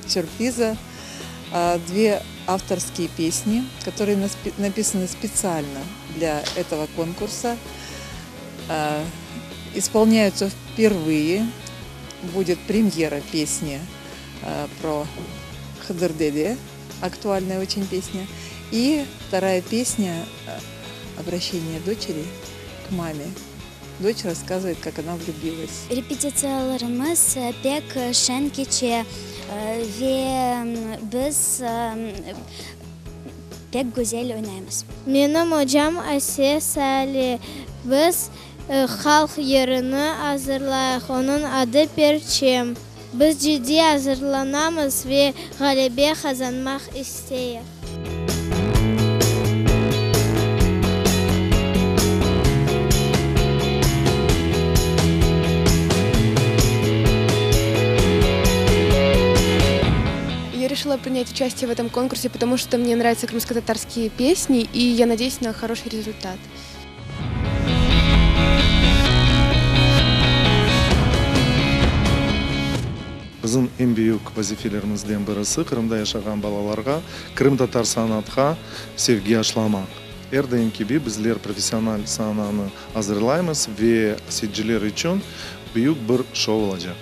Сюрприза. Две авторские песни, которые написаны специально для этого конкурса, исполняются впервые. Будет премьера песни про Хыдыр-Деде, актуальная очень песня. И вторая песня обращение дочери к маме. Дочь рассказывает, как она влюбилась. Repetitsiyalarımız pek şeñ keçe ve biz pek güzel oynaymız. Menim ocam Asiye Sali. Biz halq yırını azırlayıq, onıñ adı Perçem. Biz ciddiy azırlanamız ve ğalebe qazanmaq isteyik. Я решила принять участие в этом конкурсе, потому что мне нравятся крымско-татарские песни, и я надеюсь на хороший результат. Bizim eñ büyük vazifelerimizden birisi, Qırımda yaşağan balalarğa qırımtatar sanatqa sevgi aşlamaq. Er daim kibi bizler professional sananı azırlaymız ve seyirciler içün büyük bir şou olacaq.